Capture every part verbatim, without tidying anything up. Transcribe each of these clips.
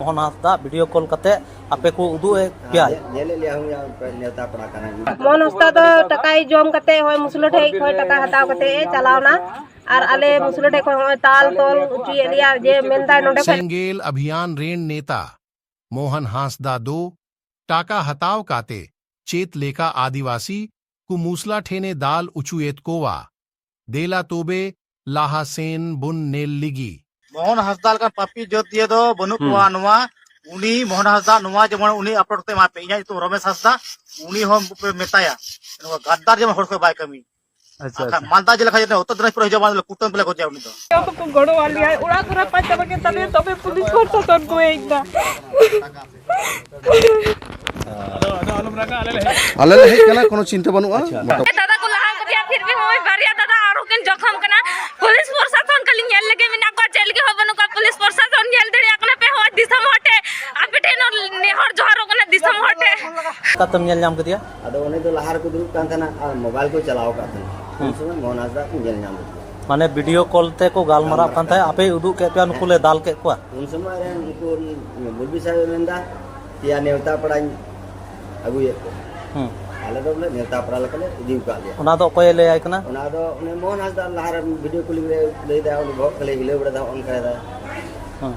Mohan Hansda video call ᱠᱟᱛᱮ ᱟᱯᱮ ᱠᱚ ᱩᱫᱩᱜ ᱮ ᱯᱮᱭᱟ᱾ ᱧᱮᱞᱮᱫ ᱞᱮᱭᱟ ᱦᱩᱭ ᱱᱮᱣᱛᱟ ᱯᱮᱲᱟ ᱠᱟᱱᱟ᱾ ᱢᱳᱦᱚᱱ ᱦᱟᱸᱥᱫᱟ ᱫᱚ ᱴᱟᱠᱟᱭ ᱡᱚᱢ ᱠᱟᱛᱮ ᱦᱚᱭ ᱢᱩᱥᱞᱟᱹ ᱴᱷᱮᱡ ᱠᱷᱚᱱ ᱴᱟᱠᱟ ᱦᱟᱛᱟᱣ ᱠᱟᱛᱮ ᱮ ᱪᱟᱞᱟᱣᱱᱟ᱾ ᱟᱨ ᱟᱞᱮ ᱢᱩᱥᱞᱟᱹ ᱴᱷᱮᱡ ᱠᱷᱚᱱ ᱦᱚᱸᱜᱼᱚᱭ ᱛᱟᱞ ᱛᱚᱞ ᱦᱚᱪᱚᱭᱮᱫ ᱞᱮᱭᱟ ᱡᱮ ᱢᱮᱱᱫᱟᱭ ᱱᱚᱰᱮ ᱠᱷᱚᱱ᱾ ᱥᱮᱸᱜᱮᱞ ᱟᱵᱷᱤᱭᱟᱱ ᱨᱮᱱ ᱱᱮᱛᱟ ᱢᱳᱦᱚᱱ ᱦᱟᱸᱥᱫᱟ ᱫᱚ ᱴᱟᱠᱟ ᱦᱟᱛᱟᱣ ᱠᱟᱛᱮ ᱪᱮᱫ ᱞᱮᱠᱟ ᱟᱹᱫᱤᱵᱟᱹᱥᱤ ᱠᱚ ᱢᱩᱥᱞᱟ ᱴᱷᱮᱱᱮ ᱫᱟᱞ ᱚᱪᱚᱭᱮᱫ ᱠᱚᱣᱟ? ᱫᱮᱞᱟ ᱛᱚᱵᱮ ᱞᱟᱦᱟ ᱥᱮᱱ ᱵᱚᱱ ᱧᱮᱞ ᱞᱮᱜᱮ᱾ ᱢᱳᱦᱚᱱ ᱦᱟᱸᱥᱫᱟ ᱞᱮᱠᱟᱱ ᱯᱟᱯᱤ ᱡᱟᱹᱛᱤᱭᱟᱹ ᱫᱚ ᱵᱟᱹᱱᱩᱜ ᱦᱩᱸ᱾ ᱠᱚᱣᱟ ᱱᱚᱣᱟ᱾ ᱩᱱᱤ ᱢᱳᱦᱚᱱ ᱦᱟᱸᱥᱫᱟ ᱱᱚᱣᱟ ᱡᱮᱢᱚᱱ ᱩᱱᱤ ᱟᱯᱞᱳᱰ ᱠᱟᱛᱮ ᱮᱢᱟ ᱯᱮ, ᱤᱧᱟᱹᱜ ᱧᱩᱛᱩᱢ ᱨᱚᱢᱮᱥ ᱦᱟᱸᱥᱫᱟ, ᱩᱱᱤ ᱦᱚᱸ ᱯᱮ ᱢᱮᱛᱟᱭᱟ᱾ ᱱᱚᱣᱟ ᱜᱟᱫᱫᱟᱨ ᱡᱮᱢᱚᱱ ᱦᱚᱲ ᱠᱚ ᱵᱟᱭ ᱠᱟᱹᱢᱤ᱾ ᱟᱪᱪᱷᱟ, ᱟᱨ ᱠᱷᱟᱱ ᱟᱪᱪᱷᱟ᱾ ᱢᱟᱞᱫᱟ ᱡᱮᱞᱟ ᱠᱷᱚᱱ ᱡᱟᱛᱮ ᱩᱛᱛᱚᱨ ᱫᱤᱱᱟᱡᱽᱯᱩᱨ ᱦᱤᱡᱩᱜᱼᱟ, ᱵᱟᱝ ᱠᱩᱴᱟᱹᱢ ᱛᱮᱞᱮ ᱜᱚᱡᱮᱭᱟ ᱩᱱᱤ ᱫᱚ᱾ ᱡᱚᱛᱚ ᱠᱚ ᱜᱚᱲᱚ ᱟᱞᱮᱭᱟ, ᱚᱲᱟᱜ ᱠᱚᱨᱮ ᱯᱟᱸᱪ ᱪᱟᱵᱟ ᱠᱮᱫ ᱛᱟᱞᱮᱭᱟ, ᱛᱚᱵᱮ ᱯᱩᱞᱤᱥ ᱯᱨᱚᱥᱟᱥᱚᱱ ᱠᱚ ᱦᱮᱡ ᱮᱱᱟ᱾ ᱟᱞᱮ ᱞᱮ ᱦᱮᱡ ᱠᱟᱱᱟ, ᱠᱳᱱᱳ ᱪᱤᱱᱛᱟᱹ ᱵᱟᱹᱱᱩᱜᱼᱟ᱾ ᱟᱪᱪᱷᱟ᱾ ᱫᱟᱫᱟ ᱠᱚ ᱞᱟᱦᱟ ᱠᱟᱫᱮᱭᱟ, ᱯᱷᱤᱨ ᱵᱷᱤ ᱦᱚᱸᱜᱼᱚᱭ ᱵᱟᱨᱭᱟ ᱫᱟᱫᱟ ᱟᱨᱚ ᱠᱤᱱ ᱡᱚᱠᱷᱚᱢ ᱠᱟᱱᱟ᱾ ᱯᱩᱞᱤᱥ ᱯᱨᱚᱥᱟᱥᱚᱱ ᱠᱷᱟᱹᱞᱤ ᱧᱮᱞ ᱞᱟᱹᱜᱤᱫ ᱢᱮᱱᱟᱜ ᱠᱚᱣᱟ, ᱪᱮᱫ ᱞᱟᱹᱜᱤᱫ ᱦᱚᱸ ᱵᱟᱹᱱᱩᱜ ᱠᱚᱣᱟ᱾ ᱯᱩᱞᱤᱥ ᱯᱨᱚᱥᱟᱥᱚᱱ ᱧᱮᱞ ᱫᱟᱲᱮᱭᱟᱜ ᱠᱟᱱᱟ ᱯᱮ, ᱦᱚᱸᱜᱼᱚᱭ ᱫᱤᱥᱚᱢ ᱦᱚᱲ ᱴᱷᱮᱱ ᱟᱯᱮ ᱴᱷᱮᱱ ᱦᱚᱸ ᱱᱮᱦᱚᱨ ᱡᱚᱦᱟᱨᱚᱜ ᱠᱟᱱᱟ ᱫᱤᱥᱚᱢ ᱦᱚᱲ ᱴᱷᱮᱱ᱾ ᱪᱤᱠᱟᱛᱮᱢ ᱧᱮᱞ ᱧᱟᱢ ᱠᱮᱫᱮᱭᱟ? ᱟᱫᱚ ᱩᱱᱤ ᱫᱚ ᱞᱟᱦᱟ ᱨᱮᱠᱚ ᱫᱩᱲᱩᱵ ᱠᱟᱱ ᱛᱟᱦᱮᱱᱟ ᱟᱨ ᱢᱳᱵᱟᱭᱤᱞ ᱠᱚ ᱪᱟᱞᱟᱣ ᱟᱠᱟᱫ ᱛᱟᱦᱮᱱᱟ᱾ ᱦᱩᱸ᱾ ᱩᱱ ᱥᱚᱢᱚᱭ ᱢᱳᱦᱚᱱ ᱦᱟᱸᱥᱫᱟ ᱠᱚ ᱧᱮᱞ ᱧᱟᱢ ᱞᱮᱫᱮᱭᱟ᱾ ᱢᱟᱱᱮ ᱵᱷᱤᱰᱤᱭᱳ ᱠᱚᱞ ᱛᱮᱠᱚ ᱜᱟᱞᱢᱟᱨᱟᱜ ᱠᱟᱱ ᱛᱟᱦᱮᱸᱫ, ᱟᱯᱮ ᱩᱫᱩᱜ ᱠᱮᱫ ᱯᱮᱭᱟ, ᱱᱩᱠᱩ ᱞᱮ ᱫᱟᱞ ᱠᱮᱫ ᱠᱚᱣᱟ? ᱩᱱ ᱥᱚᱢᱚᱭ ᱨᱮᱱ ᱩᱱᱠᱩ ᱢᱩᱞᱵᱤ ᱥᱟᱦᱮᱵ ᱮ ᱢᱮᱱᱫᱟ, ᱯᱮᱭᱟ ᱱᱮᱣᱛᱟ ᱯᱮᱲᱟᱧ ᱟᱹᱜᱩᱭᱮᱫ ᱠᱚᱣᱟ᱾ ᱦᱩᱸ᱾ ᱟᱞᱮ ᱫᱚ ᱵᱚᱞᱮ ᱱᱮᱣᱛᱟ ᱯᱮᱲᱟ ᱞᱮᱠᱟᱞᱮ ᱤᱫᱤ ᱟᱠᱟᱫ ᱞᱮᱭᱟ᱾ ᱚᱱᱟ ᱫᱚ ᱚᱠᱚᱭᱮ ᱞᱟᱹᱭᱟᱭ ᱠᱟᱱᱟ? ᱚᱱᱟ ᱫᱚ ᱩᱱᱤ ᱢᱳᱦᱚᱱ ᱦᱟᱸᱥᱫᱟ ᱞᱟᱦᱟᱨᱮ ᱵᱷᱤᱰᱤᱭᱳ ᱠᱚᱞᱤᱝ ᱨᱮ ᱞᱟᱹᱭᱫᱟ, ᱩᱱᱤ ᱵᱚᱦᱚᱜ ᱠᱷᱟᱹᱞᱤ ᱦᱤᱞᱟᱹᱣ ᱵᱟᱲᱟᱭᱮᱫᱟ, ᱦᱚᱸᱜᱼᱚ ᱱᱚᱝᱠᱟᱭᱫᱟ᱾ ᱦᱩᱸ᱾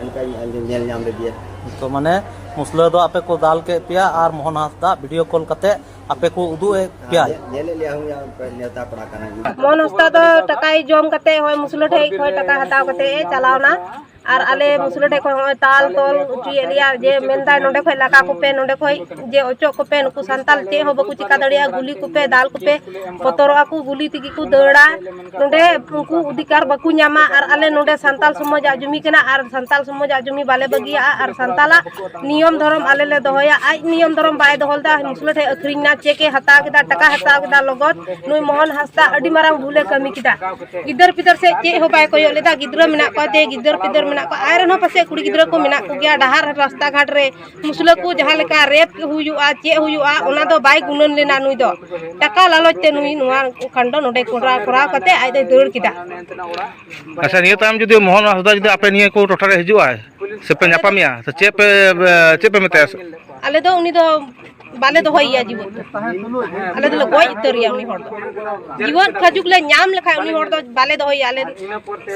ᱚᱱᱠᱟᱧ ᱟᱸᱡᱚᱢ, ᱧᱮᱞ ᱧᱟᱢ ᱞᱮᱫᱮᱭᱟ᱾ ᱛᱚ ᱢᱟᱱᱮ ᱢᱩᱥᱞᱟᱹ ᱫᱚ ᱟᱯᱮ ᱠᱚ ᱫᱟᱞ ᱠᱮᱫ ᱯᱮᱭᱟ ᱟᱨ ᱢᱳᱦᱚᱱ ᱦᱟᱸᱥᱫᱟ ᱵᱷᱤᱰᱤᱭᱳ ᱠᱚᱞ ᱠᱟᱛᱮ ᱟᱯᱮ ᱠᱚ ᱩᱫᱩᱜ ᱮᱫ ᱯᱮᱭᱟ? ᱧᱮ-, ᱧᱮᱞᱮᱫ ᱞᱮᱭᱟ ᱦᱩᱭ ᱱᱮᱣᱛᱟ ᱯᱮᱲᱟ ᱠᱟᱱᱟ᱾ ᱢᱳᱦᱚᱱ ᱦᱟᱸᱥᱫᱟ ᱫᱚ ᱴᱟᱠᱟᱭ ᱡᱚᱢ ᱠᱟᱛᱮ ᱦᱚᱭ ᱢᱩᱥᱞᱟᱹ ᱴᱷᱮᱡ ᱠᱷᱚᱱ ᱴᱟᱠᱟ ᱦᱟᱛᱟᱣ ᱠᱟᱛᱮ ᱮ ᱪᱟᱞᱟᱣᱱᱟ᱾ ᱟᱨ ᱟᱞᱮ ᱢᱩᱥᱞᱟᱹ ᱴᱷᱮᱡ ᱠᱷᱚᱱ ᱦᱚᱸᱜᱼᱚᱭ ᱛᱟᱞ ᱛᱚᱞ ᱦᱚᱪᱚᱭᱮᱫ ᱞᱮᱭᱟ ᱡᱮ ᱢᱮᱱᱫᱟᱭ ᱱᱚᱰᱮ ᱠᱷᱚᱡ ᱞᱟᱜᱟ ᱠᱚᱯᱮ, ᱱᱚᱰᱮ ᱠᱷᱚᱡ ᱡᱮ ᱚᱪᱚᱜ ᱠᱚᱯᱮ, ᱱᱩᱠᱩ ᱥᱟᱱᱛᱟᱞ ᱪᱮᱫ ᱦᱚᱸ ᱵᱟᱠᱚ ᱪᱤᱠᱟ ᱫᱟᱲᱮᱭᱟᱜᱼᱟ, ᱜᱩᱞᱤ ᱠᱚᱯᱮ, ᱫᱟᱞ ᱠᱚᱯᱮ, ᱵᱚᱛᱚᱨᱚᱜᱼᱟ ᱠᱚ, ᱜᱩᱞᱤ ᱛᱮᱜᱮ ᱠᱚ ᱫᱟᱹᱲᱟ᱾ ᱱᱚᱰᱮ ᱩᱱᱠᱩ ᱚᱫᱷᱤᱠᱟᱨ ᱵᱟᱠᱚ ᱧᱟᱢᱟ ᱟᱨ ᱟᱞᱮ ᱱᱚᱰᱮ ᱥᱟᱱᱛᱟᱞ ᱥᱚᱢᱟᱡᱟᱜ ᱡᱩᱢᱤ ᱠᱟᱱᱟ ᱟᱨ ᱥᱟᱱᱛᱟᱞ ᱥᱚᱢᱟᱡᱟᱜ ᱡᱩᱢᱤ ᱵᱟᱞᱮ ᱵᱟᱹᱜᱤᱭᱟᱜᱼᱟ ᱟᱨ ᱥᱟᱱᱛᱟᱞᱟᱜ ᱱᱤᱭᱚᱢ ᱫᱷᱚᱨᱚᱢ ᱟᱞᱮ ᱞᱮ ᱫᱚᱦᱚᱭᱟ᱾ ᱟᱡ ᱱᱤᱭᱚᱢ ᱫᱷᱚᱨᱚᱢ ᱵᱟᱭ ᱫᱚᱦᱚ ᱞᱮᱫᱟ, ᱢᱩᱥᱞᱟᱹ ᱴᱷᱮᱡ ᱟᱹᱠᱷᱨᱤᱧ ᱮᱱᱟ, ᱪᱮᱠ ᱮ ᱦᱟᱛᱟᱣ ᱠᱮᱫᱟ, ᱴᱟᱠᱟ ᱦᱟᱛᱟᱣ ᱠᱮᱫᱟ ᱞᱚᱜᱚᱫ᱾ ᱱᱩᱭ ᱢᱳᱦᱚᱱ ᱦᱟᱸᱥᱫᱟ ᱟᱹᱰᱤ ᱢᱟᱨᱟᱝ ᱵᱷᱩᱞᱮ ᱠᱟᱹᱢᱤ ᱠᱮᱫᱟ᱾ ᱜᱤᱫᱟᱹᱨ ᱯᱤᱫᱟᱹᱨ ᱥᱮᱫ ᱪᱮᱫ ᱦᱚᱸ ᱵᱟᱭ ᱠᱚᱭᱚᱜ ᱞᱮᱫᱟ, ᱜᱤᱫᱽᱨᱟᱹ ᱢᱮᱱᱟᱜ ᱠᱚᱣᱟ ᱛᱮ, ᱜᱤᱫᱟᱹᱨ ᱯᱤᱫᱟᱹᱨ ᱢᱮᱱᱟᱜ ᱟᱡ ᱨᱮᱱ ᱦᱚᱸ ᱯᱟᱥᱮᱡ ᱠᱩᱲᱤ ᱜᱤᱫᱽᱨᱟᱹ ᱠᱚ ᱢᱮᱱᱟᱜ ᱠᱚᱜᱮᱭᱟ, ᱰᱟᱦᱟᱨ ᱨᱟᱥᱛᱟ ᱜᱷᱟᱴ ᱨᱮ ᱢᱩᱥᱞᱟᱹ ᱠᱚ ᱡᱟᱦᱟᱸ ᱞᱮᱠᱟ ᱨᱮᱯ ᱦᱩᱭᱩᱜᱼᱟ, ᱪᱮᱫ ᱦᱩᱭᱩᱜᱼᱟ, ᱚᱱᱟ ᱫᱚ ᱵᱟᱭ ᱜᱩᱱᱟᱹᱱ ᱞᱮᱱᱟ ᱱᱩᱭ ᱫᱚ᱾ ᱴᱟᱠᱟ ᱞᱟᱞᱚᱪ ᱛᱮ ᱱᱩᱭ ᱱᱚᱣᱟ ᱠᱟᱱᱰ ᱱᱚᱰᱮ ᱠᱚᱨᱟᱣ, ᱠᱚᱨᱟᱣ ᱠᱟᱛᱮ ᱟᱡ ᱫᱚᱭ ᱫᱟᱹᱲ ᱠᱮᱫᱟ᱾ ᱟᱪᱪᱷᱟ, ᱱᱤᱭᱟᱹ ᱛᱟᱭᱚᱢ ᱡᱩᱫᱤ ᱢᱳᱦᱚᱱ ᱦᱟᱸᱥᱫᱟ ᱡᱩᱫᱤ ᱟᱯᱮ ᱱᱤᱭᱟᱹ ᱠᱚ ᱴᱚᱴᱷᱟ ᱨᱮ ᱦᱤᱡᱩᱜᱼᱟᱭ ᱥᱮ ᱯᱮ ᱧᱟᱯᱟᱢᱮᱭᱟ, ᱛᱚ ᱪᱮᱫ ᱯᱮ, ᱪᱮᱫ ᱯᱮ ᱢᱮᱛᱟᱭᱟ? ᱟᱞᱮ ᱫᱚ ᱩᱱᱤ ᱫᱚ ᱵᱟᱞᱮ ᱫᱚᱦᱚᱭᱮᱭᱟ ᱡᱤᱣᱮᱫ ᱫᱚ᱾ ᱟᱞᱮ ᱫᱚᱞᱮ ᱜᱚᱡ ᱩᱛᱟᱹᱨᱮᱭᱟ ᱩᱱᱤ ᱦᱚᱲ ᱫᱚ᱾ ᱡᱤᱣᱮᱫ ᱠᱷᱟᱡᱩᱜ ᱞᱮ ᱧᱟᱢ ᱞᱮᱠᱷᱟᱡ ᱩᱱᱤ ᱦᱚᱲ ᱫᱚ ᱵᱟᱞᱮ ᱫᱚᱦᱚᱭᱮᱭᱟ᱾ ᱟᱞᱮ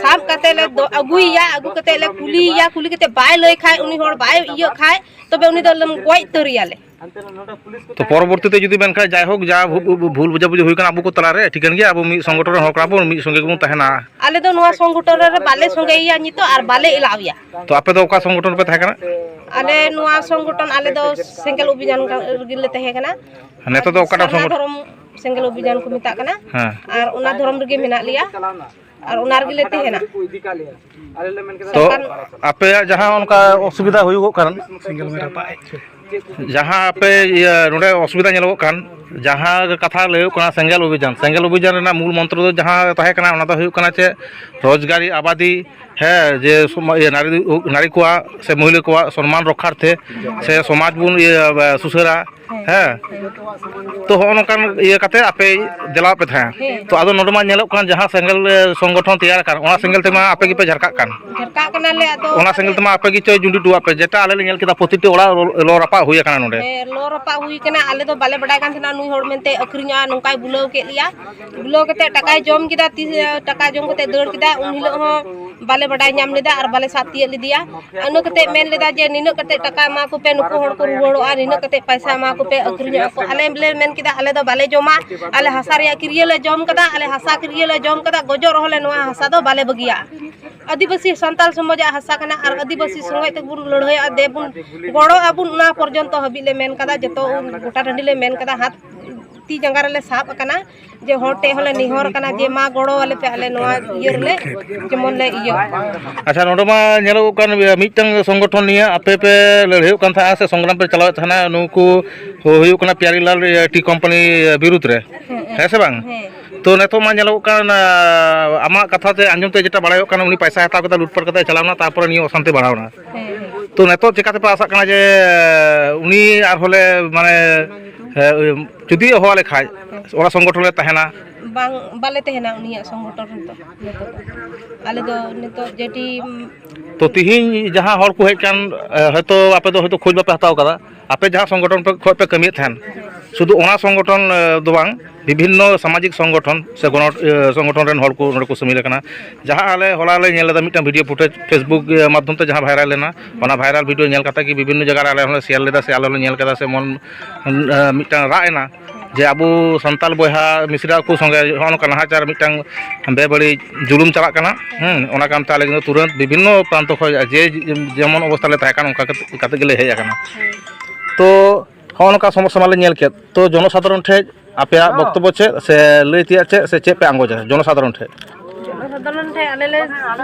ᱥᱟᱵ ᱠᱟᱛᱮ ᱞᱮ ᱫᱚ-, ᱟᱹᱜᱩᱭᱮᱭᱟ, ᱟᱹᱜᱩ ᱠᱟᱛᱮ ᱞᱮ ᱠᱩᱞᱤᱭᱮᱭᱟ, ᱠᱩᱞᱤ ᱠᱟᱛᱮ ᱵᱟᱭ ᱞᱟᱹᱭ ᱠᱷᱟᱡ, ᱩᱱᱤ ᱦᱚᱲ ᱵᱟᱭ ᱤᱭᱟᱹᱜ ᱠᱷᱟᱡ, ᱛᱚᱵᱮ ᱩᱱᱤ ᱫᱚ ᱞᱮ ᱜᱚᱡ ᱩᱛᱟᱹᱨᱮᱭᱟᱞᱮ᱾ ᱛᱚ ᱯᱚᱨᱚᱵᱚᱨᱛᱤ ᱛᱮ ᱡᱩᱫᱤ ᱢᱮᱱᱠᱷᱟᱱ ᱡᱟᱭᱦᱳᱠ ᱡᱟ ᱵᱷᱩ-, ᱵᱷᱩ-, ᱵᱷᱩᱞ ᱵᱩᱡᱷᱟᱹᱵᱩᱡᱷᱤ ᱦᱩᱭ ᱠᱟᱱᱟ ᱟᱵᱚ ᱠᱚ ᱛᱟᱞᱟᱨᱮ, ᱴᱷᱤᱠᱟᱹᱱ ᱜᱮᱭᱟ, ᱟᱵᱚ ᱢᱤᱫ ᱥᱚᱝᱜᱚᱴᱷᱚᱱ ᱨᱮᱱ ᱦᱚᱲ ᱠᱟᱱᱟ ᱵᱚᱱ, ᱢᱤᱫ ᱥᱚᱸᱜᱮ ᱜᱮᱵᱚᱱ ᱛᱟᱦᱮᱱᱟ᱾ ᱟᱞᱮ ᱫᱚ ᱱᱚᱣᱟ ᱥᱚᱝᱜᱚᱴᱷᱚᱱ ᱨᱮ ᱵᱟᱞᱮ ᱥᱚᱸᱜᱮᱭᱮᱭᱟ ᱱᱤᱛᱚᱜ ᱟᱨ ᱵᱟᱞᱮ ᱮᱞᱟᱣᱮᱭᱟ᱾ ᱛᱚ ᱟᱯᱮ ᱫᱚ ᱚᱠᱟ ᱥᱚᱝᱜᱚᱴᱷᱚᱱ ᱨᱮᱯᱮ ᱛᱟᱦᱮᱸ ᱠᱟᱱᱟ? ᱟᱞᱮ ᱱᱚᱣᱟ ᱥᱚᱝᱜᱚᱴᱷᱚᱱ, ᱟᱞᱮ ᱫᱚ ᱥᱮᱸᱜᱮᱞ ᱚᱵᱷᱤᱡᱟᱱ ᱨᱮᱜᱮ ᱞᱮ ᱛᱟᱦᱮᱸ ᱠᱟᱱᱟ᱾ ᱱᱤᱛᱚᱜ ᱫᱚ ᱚᱠᱟᱴᱟᱜ ᱥᱟᱨᱱᱟ ᱥᱚᱝᱜᱚᱴᱷᱚᱱ? ᱫᱷᱚᱨᱚᱢ ᱥᱮᱸᱜᱮᱞ ᱚᱵᱷᱤᱡᱟᱱ ᱠᱚ ᱢᱮᱛᱟᱜ ᱠᱟᱱᱟ᱾ ᱦᱮᱸ᱾ ᱟᱨ ᱚᱱᱟ ᱫᱷᱚᱨᱚᱢ ᱨᱮᱜᱮ ᱢᱮᱱᱟᱜ ᱞᱮᱭᱟ ᱟᱨ ᱚᱱᱟ ᱨᱮᱜᱮ ᱞᱮ ᱛᱟᱦᱮᱱᱟ᱾ ᱛᱚ ᱥᱚᱨᱠᱟᱨ ᱟᱯᱮᱭᱟᱜ ᱡᱟᱦᱟᱸ ᱚᱱᱠᱟ ᱚᱥᱩᱵᱤᱫᱷᱟ ᱦᱩᱭᱩᱜᱚᱜ ᱠᱟᱱ, ᱡᱟᱦᱟᱸ ᱟᱯᱮ ᱤᱭᱟᱹ ᱱᱚᱰᱮ ᱚᱥᱩᱵᱤᱫᱷᱟ ᱧᱮᱞᱚᱜᱚᱜ ᱠᱟᱱ, ᱡᱟᱦᱟᱸ ᱠᱟᱛᱷᱟ ᱞᱟᱹᱭᱚᱜ ᱠᱟᱱᱟ ᱥᱮᱸᱜᱮᱞ ᱚᱵᱷᱤᱡᱟᱱ, ᱥᱮᱸᱜᱮᱞ ᱚᱵᱷᱤᱡᱟᱱ ᱨᱮᱱᱟᱜ ᱢᱩᱞ ᱢᱚᱱᱛᱨᱚ ᱫᱚ ᱡᱟᱦᱟᱸ ᱛᱟᱦᱮᱸ ᱠᱟᱱᱟ, ᱚᱱᱟ ᱫᱚ ᱦᱩᱭᱩᱜ ᱠᱟᱱᱟ ᱪᱮᱫ, ᱨᱳᱡᱽᱜᱟᱨᱤ ᱟᱵᱟᱫᱤ, ᱦᱮᱸ, ᱡᱮ ᱥᱚᱢᱟ-, ᱤᱭᱟᱹ, ᱱᱟᱨᱤ, ᱱᱟᱨᱤ ᱠᱚᱣᱟᱜ ᱥᱮ ᱢᱚᱦᱤᱞᱟᱹ ᱠᱚᱣᱟᱜ ᱥᱚᱱᱢᱟᱱ ᱨᱚᱠᱠᱷᱟᱨᱛᱷᱮ ᱥᱮ ᱥᱚᱢᱟᱡᱽ ᱵᱚᱱ ᱤᱭᱟᱹ ᱥᱩᱥᱟᱹᱨᱟ, ᱦᱮᱸ᱾ ᱛᱚ ᱦᱚᱸᱜᱼᱚ ᱱᱚᱝᱠᱟᱱ ᱤᱭᱟᱹ ᱠᱟᱛᱮ ᱟᱯᱮ ᱫᱮᱞᱟᱣᱟᱯᱮ ᱛᱟᱦᱮᱸᱫ᱾ ᱛᱚ ᱟᱫᱚ ᱱᱚᱰᱮ ᱢᱟ ᱧᱮᱞᱚᱜ ᱠᱟᱱ ᱡᱟᱦᱟᱸ ᱥᱮᱸᱜᱮᱞ, ᱮ, ᱥᱚᱝᱜᱚᱴᱷᱚᱱ ᱛᱮᱭᱟᱨ ᱟᱠᱟᱱ, ᱚᱱᱟ ᱥᱮᱸᱜᱮᱞ ᱛᱮᱢᱟ ᱟᱯᱮ ᱜᱮᱯᱮ ᱡᱷᱟᱨᱠᱟᱜ ᱠᱟᱱ᱾ ᱡᱷᱟᱨᱠᱟᱜ ᱠᱟᱱᱟᱞᱮ ᱟᱫᱚ᱾ ᱚᱱᱟ ᱥᱮᱸᱜᱮᱞ ᱛᱮᱢᱟ ᱟᱯᱮ ᱜᱮ ᱪᱚᱭ ᱡᱩᱸᱰᱤ ᱦᱚᱴᱚᱣᱟᱜ ᱯᱮ, ᱡᱮᱴᱟ ᱟᱞᱮ ᱞᱮ ᱧᱮᱞ ᱠᱮᱫᱟ ᱯᱨᱚᱛᱤᱴᱤ ᱚᱲᱟᱜ ᱞᱚ, ᱞᱚ ᱨᱟᱯᱟᱜ ᱦᱩᱭ ᱟᱠᱟᱱᱟ ᱱᱚᱰᱮ᱾ ᱦᱮᱸ, ᱞᱚ ᱨᱟᱯᱟᱜ ᱦᱩᱭ ᱟᱠᱟᱱᱟ᱾ ᱟᱞᱮ ᱫᱚ ᱵᱟᱞᱮ ᱵᱟᱰᱟᱭ ᱠᱟᱱ ᱛᱟᱦᱮᱱᱟ ᱱᱩᱭ ᱦᱚᱲ ᱢᱮᱱᱛᱮ ᱟᱹᱠᱷᱨᱤᱧᱚᱜᱼᱟ, ᱱᱚᱝᱠᱟᱭ ᱵᱩᱞᱟᱹᱣ ᱠᱮᱫ ᱞᱮᱭᱟ᱾ ᱵᱩᱞᱟᱹᱣ ᱠᱟᱛᱮ ᱴᱟᱠᱟᱭ ᱡᱚᱢ ᱠᱮᱫᱟ, ᱛᱤᱥ ᱴᱟᱠᱟ ᱡᱚᱢ ᱠᱟᱛᱮ ᱫᱟᱹᱲ ᱠᱮᱫᱟ, ᱩᱱ ᱦᱤᱞᱳᱜ ᱦᱚᱸ ᱵᱟᱞᱮ ᱵᱟᱰᱟᱭ ᱧᱟᱢ ᱞᱮᱫᱟ ᱟᱨ ᱵᱟᱞᱮ ᱥᱟᱵ ᱛᱤᱭᱟᱹᱜ ᱞᱮᱫᱮᱭᱟ᱾ ᱤᱱᱟᱹ ᱠᱟᱛᱮ ᱢᱮᱱ ᱞᱮᱫᱟ ᱡᱮ ᱱᱤᱱᱟᱹᱜ ᱠᱟᱛᱮ ᱴᱟᱠᱟ ᱮᱢᱟ ᱠᱚᱯᱮ, ᱱᱩᱠᱩ ᱦᱚᱲ ᱠᱚ ᱨᱩᱣᱟᱹᱲᱚᱜᱼᱟ, ᱱᱤᱱᱟᱹᱜ ᱠᱟᱛᱮ ᱯᱟᱭᱥᱟ ᱮᱢᱟ ᱠᱚᱯᱮ, ᱟᱹᱠᱷᱨᱤᱧᱚᱜᱼᱟ ᱠᱚ᱾ ᱟᱞᱮ ᱞᱮ ᱢᱮᱱ ᱠᱮᱫᱟ, ᱟᱞᱮ ᱫᱚ ᱵᱟᱞᱮ ᱡᱚᱢᱟ, ᱟᱞᱮ ᱦᱟᱥᱟ ᱨᱮᱭᱟᱜ ᱠᱤᱨᱭᱟᱹ ᱞᱮ ᱡᱚᱢ ᱠᱟᱫᱟ, ᱟᱞᱮ ᱦᱟᱥᱟ ᱠᱤᱨᱭᱟᱹ ᱞᱮ ᱡᱚᱢ ᱠᱟᱫᱟ, ᱜᱚᱡᱚᱜ ᱨᱮᱦᱚᱸ ᱞᱮ ᱱᱚᱣᱟ ᱦᱟᱥᱟ ᱫᱚ ᱵᱟᱞᱮ ᱵᱟᱹᱜᱤᱭᱟ᱾ ᱟᱹᱫᱤᱵᱟᱹᱥᱤ ᱥᱟᱱᱛᱟᱞ ᱥᱚᱢᱟᱡᱟᱜ ᱦᱟᱥᱟ ᱠᱟᱱᱟ ᱟᱨ ᱟᱹᱫᱤᱵᱟᱹᱥᱤ ᱥᱚᱸᱜᱮ ᱛᱮᱵᱚᱱ ᱞᱟᱹᱲᱦᱟᱹᱭᱟ, ᱫᱮᱵᱚᱱ ᱜᱚᱲᱚᱜ ᱟᱵᱚᱱ, ᱚᱱᱟ ᱯᱚᱨᱡᱚᱱᱛᱚ ᱦᱟᱹᱵᱤᱡ ᱞᱮ ᱢᱮᱱ ᱠᱟᱫᱟ᱾ ᱡᱚᱛᱚ ᱜᱚᱴᱟ ᱴᱟᱺᱰᱤ ᱞᱮ ᱢᱮᱱ ᱠᱟᱫᱟ, ᱦᱟᱛ ᱛᱤ ᱡᱟᱸᱜᱟ ᱨᱮᱞᱮ ᱥᱟᱵ ᱟᱠᱟᱱᱟ ᱡᱮ ᱦᱚᱲ ᱴᱷᱮᱡ ᱦᱚᱸᱞᱮ ᱱᱮᱦᱚᱨ ᱟᱠᱟᱱᱟ ᱡᱮ ᱢᱟ ᱜᱚᱲᱚ ᱟᱞᱮ ᱯᱮ, ᱟᱞᱮ ᱱᱚᱣᱟ ᱤᱭᱟᱹ ᱨᱮᱞᱮ ᱡᱮᱢᱚᱱ ᱞᱮ ᱤᱭᱟᱹᱜ᱾ ᱟᱪᱪᱷᱟ, ᱱᱚᱰᱮ ᱢᱟ ᱧᱮᱞᱚᱜᱚᱜ ᱠᱟᱱ ᱢᱤᱫᱴᱟᱝ ᱥᱚᱝᱜᱚᱴᱷᱚᱱ ᱱᱤᱭᱮ ᱟᱯᱮ ᱯᱮ ᱞᱟᱹᱲᱦᱟᱹᱭᱚᱜ ᱠᱟᱱ ᱛᱟᱦᱮᱸᱜᱼᱟ ᱥᱮ ᱥᱚᱝᱜᱨᱟᱢ ᱯᱮ ᱪᱟᱞᱟᱣᱮᱫ ᱛᱟᱦᱮᱱᱟ, ᱱᱩᱠᱩ ᱦᱩᱭᱩᱜ ᱠᱟᱱᱟ ᱯᱤᱭᱟᱨᱤᱞᱟᱞ ᱴᱤ ᱠᱳᱢᱯᱟᱱᱤ ᱵᱤᱨᱩᱫᱽ ᱨᱮ, ᱦᱮᱸ ᱥᱮ ᱵᱟᱝ? ᱦᱮᱸ᱾ ᱛᱚ ᱱᱤᱛᱚᱜ ᱢᱟ ᱧᱮᱞᱚᱜ ᱠᱟᱱ, ᱟᱸ, ᱟᱢᱟᱜ ᱠᱟᱛᱷᱟ ᱛᱮ ᱟᱸᱡᱚᱢ ᱛᱮ ᱡᱮᱴᱟ ᱵᱟᱲᱟᱭᱚᱜ ᱠᱟᱱᱟ, ᱩᱱᱤ ᱯᱚᱭᱥᱟᱭ ᱦᱟᱛᱟᱣ ᱠᱮᱫᱟ, ᱞᱩᱴᱯᱟᱴ ᱠᱟᱛᱮ ᱪᱟᱞᱟᱣ ᱮᱱᱟ, ᱛᱟᱨᱯᱚᱨᱮ ᱱᱤᱭᱟᱹ ᱚᱥᱟᱱᱛᱤ ᱵᱟᱲᱦᱟᱣ ᱮᱱᱟ᱾ ᱦᱮᱸ, ᱦᱮᱸ᱾ ᱛᱚ ᱱᱤᱛᱚᱜ ᱪᱮᱠᱟ ᱛᱮᱯᱮ ᱟᱥᱟᱜ ᱠᱟᱱᱟ ᱡᱮ, ᱟᱸ, ᱩᱱᱤ ᱟᱨᱦᱚᱸ ᱞᱮ, ᱢᱟᱱᱮ, ᱦᱮᱸ, ᱡᱩᱫᱤ ᱦᱚᱦᱚ ᱟᱞᱮ ᱠᱷᱟᱡ, ᱚᱱᱟ ᱥᱚᱝᱜᱚᱴᱷᱚᱱ ᱞᱮ ᱛᱟᱦᱮᱱᱟ? ᱵᱟᱝ, ᱵᱟᱞᱮ ᱛᱟᱦᱮᱱᱟ ᱩᱱᱤᱭᱟᱜ ᱥᱚᱝᱜᱚᱴᱷᱚᱱ ᱨᱮᱫᱚ ᱱᱤᱛᱚᱜ ᱫᱚ᱾ ᱟᱞᱮ ᱫᱚ ᱱᱤᱛᱚᱜ ᱡᱮᱴᱤ ᱛᱚ ᱛᱤᱦᱤᱧ ᱡᱟᱦᱟᱸ ᱦᱚᱲ ᱠᱚ ᱦᱮᱡ ᱠᱟᱱ, ᱮ, ᱦᱚᱭᱛᱳ ᱟᱯᱮ ᱫᱚ ᱦᱚᱭᱛᱳ ᱠᱷᱳᱡᱽ ᱵᱟᱯᱮ ᱦᱟᱛᱟᱣ ᱠᱟᱫᱟ, ᱟᱯᱮ ᱡᱟᱦᱟᱸ ᱥᱚᱝᱜᱚᱴᱷᱚᱱ ᱯᱮ, ᱠᱷᱚᱡ ᱯᱮ ᱠᱟᱹᱢᱤᱭᱮᱫ ᱛᱟᱦᱮᱱ, ᱥᱩᱫᱷᱩ ᱚᱱᱟ ᱥᱚᱝᱜᱚᱴᱷᱚᱱ, ᱮ, ᱫᱚ ᱵᱟᱝ, ᱵᱤᱵᱷᱤᱱᱱᱚ ᱥᱟᱢᱟᱡᱤᱠ ᱥᱚᱝᱜᱚᱴᱷᱚᱱ ᱥᱮ ᱜᱚᱱᱚ-, ᱮ, ᱥᱚᱝᱜᱚᱴᱷᱚᱱ ᱨᱮᱱ ᱦᱚᱲ ᱠᱚ ᱱᱚᱰᱮ ᱠᱚ ᱥᱟᱹᱢᱤᱞ ᱟᱠᱟᱱᱟ᱾ ᱡᱟᱦᱟᱸ ᱟᱞᱮ ᱦᱚᱞᱟ ᱞᱮ ᱧᱮᱞ ᱞᱮᱫᱟ ᱢᱤᱫᱴᱟᱝ video footage Facebook, ᱮ, ᱢᱟᱫᱽᱫᱷᱚᱢ ᱛᱮ ᱡᱟᱦᱟᱸ viral ᱞᱮᱱᱟ, ᱚᱱᱟ viral video ᱧᱮᱞ ᱠᱟᱛᱮ ᱜᱮ ᱵᱤᱵᱷᱤᱱᱱᱚ ᱡᱟᱭᱜᱟ ᱨᱮ ᱟᱞᱮ ᱦᱚᱸᱞᱮ share ᱞᱮᱫᱟ ᱥᱮ ᱟᱞᱮ ᱦᱚᱸᱞᱮ ᱧᱮᱞ ᱠᱮᱫᱟ ᱥᱮ ᱢᱚᱱ, ᱮ, ᱢᱤᱫᱴᱟᱝ ᱨᱟᱜ ᱮᱱᱟ᱾ ᱡᱮ ᱟᱵᱚ ᱥᱟᱱᱛᱟᱞ ᱵᱚᱭᱦᱟ ᱢᱤᱥᱨᱟ ᱠᱚ ᱥᱚᱸᱜᱮ ᱦᱚᱸᱜᱼᱚ ᱱᱚᱝᱠᱟ ᱱᱟᱦᱟᱪᱟᱨ ᱢᱤᱫᱴᱟᱝ ᱵᱮᱵᱟᱹᱲᱤᱡ ᱡᱩᱞᱩᱢ ᱪᱟᱞᱟᱜ ᱠᱟᱱᱟ᱾ ᱦᱮᱸ, ᱚᱱᱟ ᱠᱟᱨᱚᱱ ᱛᱮ ᱟᱞᱮ ᱠᱤᱱᱛᱩ ᱛᱩᱨᱟᱹᱱᱛ ᱵᱤᱵᱷᱤᱱᱱᱚ ᱯᱨᱟᱱᱛᱚ ᱠᱷᱚᱱ ᱡᱮ ᱡᱮᱢᱚᱱ ᱚᱵᱚᱥᱛᱷᱟ ᱞᱮ ᱛᱟᱦᱮᱸ ᱠᱟᱱᱟ, ᱚᱱᱠᱟ ᱠᱟᱛᱮ, ᱠᱟᱛᱮ ᱜᱮᱞᱮ ᱦᱮᱡ ᱟᱠᱟᱱᱟ᱾ ᱛᱚ ᱦᱚᱸᱜᱼᱚ ᱱᱚᱝᱠᱟ ᱥᱚᱢᱚᱥᱥᱟ ᱢᱟᱞᱮ ᱧᱮᱞ ᱠᱮᱫ᱾ ᱛᱚ ᱡᱚᱱᱚᱥᱟᱫᱷᱟᱨᱚᱱ ᱴᱷᱮᱡ ᱟᱯᱮᱭᱟᱜ ᱵᱚᱠᱛᱚᱵᱚ ᱪᱮᱫ ᱥᱮ ᱞᱟᱹᱭ ᱛᱮᱭᱟᱜ ᱪᱮᱫ ᱥᱮ ᱪᱮᱫ ᱯᱮ ᱟᱸᱜᱚᱪᱟ ᱡᱚᱱᱚᱥᱟᱫᱷᱟᱨᱚᱱ ᱴᱷᱮᱡ? ᱡᱚᱱᱚᱥᱟᱫᱷᱟᱨᱚᱱ ᱴᱷᱮᱡ ᱟᱞᱮ ᱞᱮ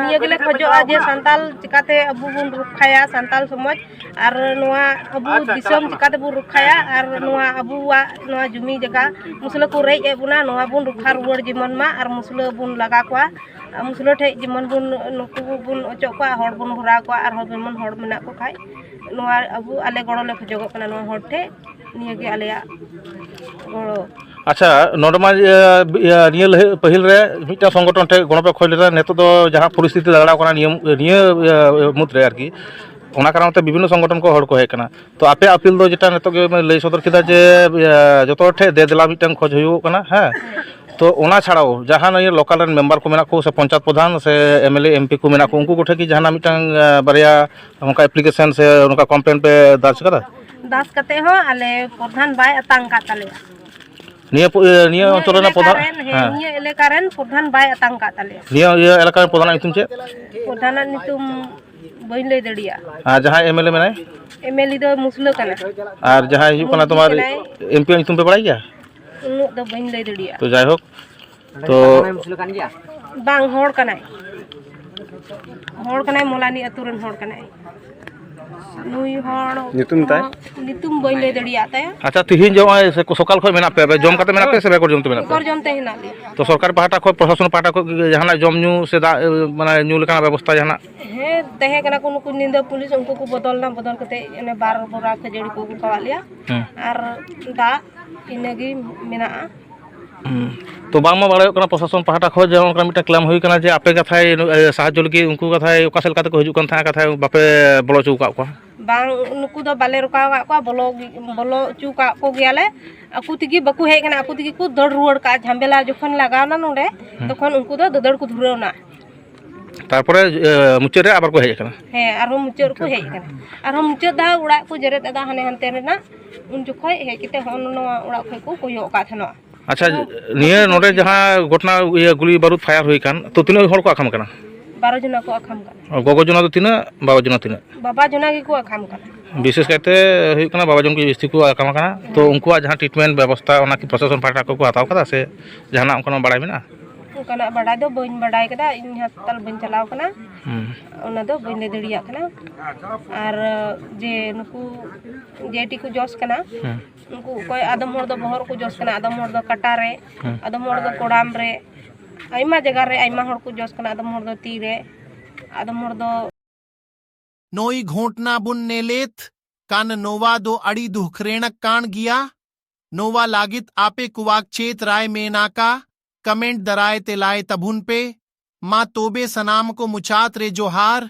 ᱱᱤᱭᱟᱹ ᱜᱮᱞᱮ ᱠᱷᱚᱡᱚᱜᱼᱟ ᱡᱮ ᱥᱟᱱᱛᱟᱞ ᱪᱤᱠᱟᱛᱮ ᱟᱵᱚ ᱵᱚᱱ ᱨᱚᱠᱠᱷᱟᱭᱟ, ᱥᱟᱱᱛᱟᱞ ᱥᱚᱢᱟᱡᱽ ᱟᱨ ᱱᱚᱣᱟ ᱟᱵᱚ ᱫᱤᱥᱚᱢ ᱪᱤᱠᱟᱹ ᱛᱮᱵᱚᱱ ᱨᱚᱠᱠᱷᱟᱭᱟ ᱟᱨ ᱱᱚᱣᱟ ᱟᱵᱚᱣᱟᱜ ᱱᱚᱣᱟ ᱡᱩᱢᱤ ᱡᱟᱭᱜᱟ ᱢᱩᱥᱞᱟᱹ ᱠᱚ ᱨᱮᱡ ᱮᱫ ᱵᱚᱱᱟ, ᱱᱚᱣᱟ ᱵᱚᱱ ᱨᱚᱠᱠᱷᱟ ᱨᱩᱣᱟᱹᱲ ᱡᱮᱢᱚᱱ ᱢᱟ ᱟᱨ ᱢᱩᱥᱞᱟᱹ ᱵᱚᱱ ᱞᱟᱜᱟ ᱠᱚᱣᱟ᱾ ᱟᱨ ᱢᱩᱥᱞᱟᱹ ᱴᱷᱮᱡ ᱡᱮᱢᱚᱱ ᱵᱚᱱ ᱱᱩᱠᱩ ᱵᱚᱱ ᱚᱪᱚᱜ ᱠᱚᱣᱟ, ᱦᱚᱲ ᱵᱚᱱ ᱵᱷᱚᱨᱟᱣ ᱠᱚᱣᱟ, ᱟᱨᱦᱚᱸ ᱡᱮᱢᱚᱱ ᱦᱚᱲ ᱢᱮᱱᱟᱜ ᱠᱚ ᱠᱷᱟᱡ ᱱᱚᱣᱟ ᱟᱵᱚ ᱟᱞᱮ ᱜᱚᱲᱚ ᱞᱮ ᱠᱷᱚᱡᱚᱜᱚᱜ ᱠᱟᱱᱟ ᱱᱚᱣᱟ ᱦᱚᱲ ᱴᱷᱮᱡ, ᱱᱤᱭᱟᱹ ᱜᱮ ᱟᱞᱮᱭᱟᱜ ᱜᱚᱲᱚ᱾ ᱟᱪᱪᱷᱟ, ᱱᱚᱰᱮ ᱢᱟ ᱤᱭᱟᱹ, ᱤᱭᱟᱹ, ᱱᱤᱭᱟᱹ ᱞᱟᱹᱦᱤ-, ᱯᱟᱹᱦᱤᱞ ᱨᱮ ᱢᱤᱫᱴᱟᱝ ᱥᱚᱝᱜᱚᱴᱷᱚᱱ ᱴᱷᱮᱡ ᱜᱚᱲᱚ ᱯᱮ ᱠᱷᱚᱡ ᱞᱮᱫᱟ, ᱱᱤᱛᱚᱜ ᱫᱚ ᱡᱟᱦᱟᱸ ᱯᱚᱨᱤᱥᱛᱷᱤᱛᱤ ᱫᱟᱸᱲᱟᱣ ᱠᱟᱱᱟ ᱱᱤᱭᱟᱹ, ᱱᱤᱭᱟᱹ, ᱤᱭᱟᱹ, ᱢᱩᱫᱽ ᱨᱮ ᱟᱨᱠᱤ, ᱚᱱᱟ ᱠᱟᱨᱚᱱ ᱛᱮ ᱵᱤᱵᱷᱤᱱᱱᱚ ᱥᱚᱝᱜᱚᱴᱷᱚᱱ ᱠᱚ ᱦᱚᱲ ᱠᱚ ᱦᱮᱡ ᱠᱟᱱᱟ᱾ ᱛᱚ ᱟᱯᱮ appeal ᱫᱚ ᱡᱮᱴᱟ ᱱᱤᱛᱚᱜ ᱜᱮ ᱞᱟᱹᱭ ᱥᱚᱫᱚᱨ ᱠᱮᱫᱟ ᱡᱮ, ᱤᱭᱟᱹ, ᱡᱚᱛᱚ ᱦᱚᱲ ᱴᱷᱮᱡ ᱫᱮ ᱫᱮᱞᱟ ᱢᱤᱫᱴᱟᱝ ᱠᱷᱚᱡᱽ ᱦᱩᱭᱩᱜ ᱠᱟᱱᱟ, ᱦᱮᱸ? ᱛᱚ ᱚᱱᱟ ᱪᱷᱟᱲᱟᱣ ᱡᱟᱦᱟᱸ ᱱᱤᱭᱟᱹ local ᱨᱮᱱ member ᱠᱚ ᱢᱮᱱᱟᱜ ᱠᱚ ᱥᱮ ᱯᱚᱧᱪᱟᱭᱮᱛ ᱯᱨᱚᱫᱷᱟᱱ ᱥᱮ MLA, MP ᱠᱚ ᱢᱮᱱᱟᱜ ᱠᱚ, ᱩᱱᱠᱩ ᱠᱚᱴᱷᱮᱱ ᱠᱤ ᱡᱟᱦᱟᱱᱟᱜ ᱢᱤᱫᱴᱟᱝ, ᱤᱭᱟᱹ, ᱵᱟᱨᱭᱟ ᱚᱱᱠᱟ application ᱥᱮ ᱚᱱᱠᱟ complaint ᱯᱮ ᱫᱟᱨᱡᱽ ᱠᱟᱫᱟ? ᱫᱟᱥ ᱠᱟᱛᱮ ᱦᱚᱸ ᱟᱞᱮ ᱯᱨᱚᱫᱷᱟᱱ ᱵᱟᱭ ᱟᱛᱟᱝ ᱠᱟᱫ ᱛᱟᱞᱮᱭᱟ᱾ ᱱᱤᱭᱟᱹ ᱯᱚ-, ᱤᱭᱟᱹ, ᱱᱤᱭᱟᱹ ᱱᱤᱭᱟᱹ ᱚᱧᱪᱚᱞ ᱨᱮᱱᱟᱜ ᱮᱞᱟᱠᱟ ᱯᱨᱚᱫᱷᱟᱱ? ᱨᱮᱱ, ᱦᱮᱸ, ᱦᱮᱸ᱾ ᱱᱤᱭᱟᱹ ᱮᱞᱟᱠᱟ ᱨᱮᱱ ᱯᱨᱚᱫᱷᱟᱱ ᱵᱟᱭ ᱟᱛᱟᱝ ᱠᱟᱫ ᱛᱟᱞᱮᱭᱟ᱾ ᱱᱤᱭᱟᱹ ᱤᱭᱟᱹ ᱮᱞᱟᱠᱟ ᱨᱮᱱ ᱯᱨᱚᱫᱷᱟᱱᱟᱜ ᱧᱩᱛᱩᱢ ᱪᱮᱫ? ᱯᱨᱚᱫᱷᱟᱱᱟᱜ ᱧᱩᱛᱩᱢ ᱵᱟᱹᱧ ᱞᱟᱹᱭ ᱫᱟᱲᱮᱭᱟᱜᱼᱟ᱾ ᱟᱨ ᱡᱟᱦᱟᱸᱭ MLA ᱢᱮᱱᱟᱭ? MLA ᱫᱚ ᱢᱩᱥᱞᱟᱹ ᱠᱟᱱᱟᱭ᱾ ᱟᱨ ᱡᱟᱦᱟᱸᱭ ᱦᱩᱭᱩᱜ ᱠᱟᱱᱟ ᱢᱩᱥᱞᱟᱹ ᱛᱳᱢᱟᱨ ᱠᱟᱱᱟᱭ᱾ MP ᱟᱜ ᱧᱩᱛᱩᱢ ᱯᱮ ᱵᱟᱲᱟᱭ ᱜᱮᱭᱟ? ᱩᱱᱟᱹᱜ ᱫᱚ ᱵᱟᱹᱧ ᱞᱟᱹᱭ ᱫᱟᱲᱮᱭᱟᱜᱼᱟ᱾ ᱛᱚ ᱡᱟᱭᱦᱳᱠ, ᱛᱚ ᱵᱟᱝ, ᱦᱚᱲ ᱠᱟᱱᱟᱭ᱾ ᱦᱚᱲ ᱠᱟᱱᱟᱭ, ᱢᱚᱞᱟᱱᱤ ᱟᱹᱛᱩ ᱨᱮᱱ ᱦᱚᱲ ᱠᱟᱱᱟᱭ᱾ ᱱᱩᱭ ᱦᱚᱲ ᱧᱩᱛᱩᱢ ᱛᱟᱭ? ᱦᱚᱸ, ᱧᱩᱛᱩᱢ ᱵᱟᱹᱧ ᱞᱟᱹᱭ ᱫᱟᱲᱮᱭᱟᱜ ᱛᱟᱭᱟ᱾ ᱟᱪᱪᱷᱟ, ᱛᱤᱦᱤᱧ ᱡᱮ ᱱᱚᱜᱼᱚᱭ ᱥᱮ ᱥᱚᱠᱟᱞ ᱠᱷᱚᱱ ᱢᱮᱱᱟᱜ ᱯᱮᱭᱟ, ᱡᱚᱢ ᱠᱟᱛᱮ ᱢᱮᱱᱟᱜ ᱯᱮᱭᱟ ᱥᱮ ᱵᱮᱜᱚᱨ ᱡᱚᱢ ᱛᱮ ᱢᱮᱱᱟᱜ ᱯᱮᱭᱟ? ᱵᱮᱜᱚᱨ ᱡᱚᱢ ᱛᱮ ᱦᱮᱱᱟᱜ ᱞᱮᱭᱟ᱾ ᱛᱚ ᱥᱚᱨᱠᱟᱨ ᱯᱟᱦᱴᱟ ᱠᱷᱚᱱ, ᱯᱨᱚᱥᱟᱥᱚᱱ ᱯᱟᱦᱴᱟ ᱠᱷᱚᱱ ᱡᱟᱦᱟᱱᱟᱜ ᱡᱚᱢ ᱧᱩ ᱥᱮ ᱫᱟᱜ, ᱢᱟᱱᱮ ᱧᱩ ᱞᱮᱠᱟᱱᱟᱜ ᱵᱮᱵᱚᱥᱛᱷᱟ ᱡᱟᱦᱟᱱᱟᱜ? ᱦᱮᱸ, ᱛᱟᱦᱮᱸ ᱠᱟᱱᱟ ᱠᱚ ᱱᱩᱠᱩ ᱧᱤᱫᱟᱹ ᱯᱩᱞᱤᱥ, ᱩᱱᱠᱩ ᱠᱚ ᱵᱚᱫᱚᱞ ᱮᱱᱟ, ᱵᱚᱫᱚᱞ ᱠᱟᱛᱮ ᱚᱱᱮ ᱵᱟᱨ ᱵᱚᱨᱟ ᱠᱷᱟᱹᱡᱟᱹᱲᱤ ᱠᱚ ᱟᱹᱜᱩ ᱠᱟᱣᱟᱫ ᱞᱮᱭᱟ᱾ ᱦᱮᱸ᱾ ᱟᱨ ᱫᱟᱜ, ᱤᱱᱟᱹᱜᱮ ᱢᱮᱱᱟᱜᱼᱟ᱾ ᱦᱩᱸ᱾ ᱛᱚ ᱵᱟᱝᱢᱟ ᱵᱟᱲᱟᱭᱚᱜ ᱠᱟᱱᱟ ᱯᱨᱚᱥᱟᱥᱚᱱ ᱯᱟᱦᱴᱟ ᱠᱷᱚᱱ ᱡᱮ ᱚᱱᱠᱟ ᱢᱤᱫᱴᱟᱝ ᱠᱞᱮᱢ ᱦᱩᱭ ᱠᱟᱱᱟ ᱡᱮ ᱟᱯᱮ ᱠᱟᱛᱷᱟᱭ, ᱮ, ᱥᱟᱦᱟᱡᱽᱡᱚ ᱞᱟᱹᱜᱤᱫ ᱩᱱᱠᱩ ᱠᱟᱛᱷᱟᱭ ᱚᱠᱟ ᱥᱮᱫ ᱞᱮᱠᱟ ᱛᱮᱠᱚ ᱦᱤᱡᱩᱜ ᱠᱟᱱ ᱛᱟᱦᱮᱸᱫ, ᱠᱟᱛᱷᱟᱭ ᱵᱟᱯᱮ ᱵᱚᱞᱚ ᱦᱚᱪᱚ ᱟᱠᱟᱫ ᱠᱚᱣᱟ? ᱵᱟᱝ, ᱱᱩᱠᱩ ᱫᱚ ᱵᱟᱞᱮ ᱨᱚᱠᱟᱣ ᱟᱠᱟᱫ ᱠᱚᱣᱟ, ᱵᱚᱞᱚ, ᱵᱚᱞᱚ ᱦᱚᱪᱚ ᱟᱠᱟᱫ ᱠᱚ ᱜᱮᱭᱟᱞᱮ᱾ ᱟᱠᱚ ᱛᱮᱜᱮ ᱵᱟᱠᱚ ᱦᱮᱡ ᱠᱟᱱᱟ, ᱟᱠᱚ ᱛᱮᱜᱮ ᱠᱚ ᱫᱟᱹᱲ ᱨᱩᱣᱟᱹᱲ ᱠᱟᱜᱼᱟ᱾ ᱡᱷᱟᱢᱮᱞᱟ ᱡᱚᱠᱷᱚᱱ ᱞᱟᱜᱟᱣ ᱮᱱᱟ ᱱᱚᱰᱮ, ᱦᱩᱸ᱾ ᱛᱚᱠᱷᱚᱱ ᱩᱱᱠᱩ ᱫᱚ ᱫᱟᱹᱫᱟᱹᱲ ᱠᱚ ᱫᱷᱩᱨᱟᱹᱣ ᱮᱱᱟ᱾ ᱛᱟᱨᱯᱚᱨᱮ, ᱮ, ᱢᱩᱪᱟᱹᱫ ᱨᱮ ᱟᱵᱟᱨ ᱠᱚ ᱦᱮᱡ ᱟᱠᱟᱱᱟ? ᱦᱮᱸ, ᱟᱨᱦᱚᱸ ᱢᱩᱪᱟᱹᱫ ᱨᱮᱠᱚ ᱦᱮᱡ ᱟᱠᱟᱱᱟ᱾ ᱟᱨᱦᱚᱸ ᱢᱩᱪᱟᱹᱫ ᱫᱷᱟᱣ ᱚᱲᱟᱜ ᱠᱚ ᱡᱮᱨᱮᱫ ᱮᱫᱟ ᱦᱟᱱᱮ ᱦᱟᱱᱛᱮ ᱨᱮᱱᱟᱜ, ᱩᱱ ᱡᱚᱠᱷᱚᱡ ᱦᱮᱡ ᱠᱟᱛᱮ ᱦᱚᱸ ᱱᱚᱣᱟ ᱚᱲᱟᱜ ᱠᱷᱚᱡ ᱠᱚ ᱠᱚᱭᱚᱜ ᱟᱠᱟᱫ ᱛᱟᱦᱮᱱᱚᱜ᱾ ᱟᱪᱪᱷᱟ, ᱟᱫᱚ ᱱᱤᱭᱟᱹ ᱱᱚᱰᱮ ᱡᱟᱦᱟᱸ ᱜᱷᱚᱴᱚᱱᱟ, ᱤᱭᱟᱹ, ᱜᱩᱞᱤ ᱵᱟᱹᱨᱩᱫ ᱯᱷᱟᱭᱟᱨ ᱦᱩᱭ ᱟᱠᱟᱱ, ᱛᱚ ᱛᱤᱱᱟᱹᱜ ᱦᱚᱲ ᱠᱚ ᱟᱠᱟᱢ ᱠᱟᱱᱟ? ᱵᱟᱨᱚ ᱡᱚᱱᱟ ᱠᱚ ᱟᱠᱟᱢ ᱠᱟᱱᱟ᱾ ᱚ, ᱜᱚᱜᱚ ᱡᱚᱱᱟ ᱫᱚ ᱛᱤᱱᱟᱹᱜ, ᱵᱟᱵᱟ ᱡᱚᱱᱟ ᱛᱤᱱᱟᱹᱜ? ᱵᱟᱵᱟ ᱡᱚᱱᱟ ᱜᱮᱠᱚ ᱟᱠᱟᱢ ᱠᱟᱱᱟ᱾ ᱵᱤᱥᱮᱥ ᱠᱟᱭᱛᱮ ᱦᱩᱭᱩᱜ ᱠᱟᱱᱟ ᱵᱟᱵᱟ ᱡᱚᱱ ᱜᱮ ᱡᱟᱹᱥᱛᱤ ᱠᱚ ᱟᱠᱟᱢ ᱠᱟᱱᱟ᱾ ᱛᱚ ᱦᱮᱸ᱾ ᱩᱱᱠᱩᱣᱟᱜ ᱡᱟᱦᱟᱸ ᱴᱨᱤᱴᱢᱮᱱᱴ ᱵᱮᱵᱚᱥᱛᱷᱟ, ᱚᱱᱟ ᱠᱤ ᱯᱨᱚᱥᱟᱥᱚᱱ ᱯᱟᱦᱴᱟ ᱠᱷᱚᱱ ᱠᱚ ᱦᱟᱛᱟᱣ ᱠᱟᱫᱟ ᱥᱮ ᱡᱟᱦᱟᱱᱟᱜ ᱚᱱᱠᱟᱱᱟᱜ ᱵᱟᱲᱟᱭ ᱢᱮᱱᱟᱜᱼᱟ? ᱚᱱᱠᱟᱱᱟᱜ ᱵᱟᱰᱟᱭ ᱫᱚ ᱵᱟᱹᱧ ᱵᱟᱰᱟᱭ ᱠᱟᱫᱟ, ᱤᱧ ᱦᱟᱥᱯᱟᱛᱟᱞ ᱵᱟᱹᱧ ᱪᱟᱞᱟᱣ ᱠᱟᱱᱟ᱾ ᱦᱩᱸ᱾ ᱚᱱᱟ ᱫᱚ ᱵᱟᱹᱧ ᱞᱟᱹᱭ ᱫᱟᱲᱮᱭᱟᱜ ᱠᱟᱱᱟ᱾ ᱟᱨ ᱡᱮ ᱱᱩᱠᱩ ᱡᱮᱴᱤ ᱠᱚ ᱡᱚᱥ ᱠᱟᱱᱟ, ᱦᱩᱸ᱾ ᱩᱱᱠᱩ ᱚᱠᱚᱭ ᱟᱫᱚᱢ ᱦᱚᱲ ᱫᱚ ᱵᱚᱦᱚᱜ ᱨᱮᱠᱚ ᱡᱚᱥ ᱠᱟᱱᱟ, ᱟᱫᱚᱢ ᱦᱚᱲ ᱫᱚ ᱠᱟᱴᱟ ᱨᱮ, ᱦᱩᱸ᱾ ᱟᱫᱚᱢ ᱦᱚᱲ ᱫᱚ ᱠᱚᱲᱟᱢ ᱨᱮ, ᱟᱭᱢᱟ ᱡᱟᱭᱜᱟ ᱨᱮ ᱟᱭᱢᱟ ᱦᱚᱲ ᱠᱚ ᱡᱚᱥ ᱠᱟᱱᱟ, ᱟᱫᱚᱢ ᱦᱚᱲ ᱫᱚ ᱛᱤ ᱨᱮ, ᱟᱫᱚᱢ ᱦᱚᱲ ᱫᱚ᱾ ᱱᱚᱣᱟ ᱜᱷᱚᱴᱱᱟ ᱵᱚᱱ ᱧᱮᱞᱮᱫ ᱠᱟᱱ, ᱱᱚᱣᱟ ᱫᱚ ᱟᱹᱰᱤ ᱫᱩᱠᱷ ᱨᱮᱱᱟᱜ ᱠᱟᱱ ᱜᱮᱭᱟ᱾ ᱱᱚᱣᱟ ᱞᱟᱹᱜᱤᱫ ᱟᱯᱮ ᱠᱚᱣᱟᱜ ᱪᱮᱫ ᱨᱟᱭ ᱢᱮᱱᱟᱜᱼᱟ? ᱠᱚᱢᱮᱱᱴ ᱫᱟᱨᱟᱭ ᱛᱮ ᱞᱟᱹᱭ ᱛᱟᱵᱚᱱ ᱯᱮ᱾ ᱢᱟ ᱛᱚᱵᱮ ᱥᱟᱱᱟᱢ ᱠᱚ ᱢᱩᱪᱟᱹᱫ ᱨᱮ ᱡᱚᱦᱟᱨ,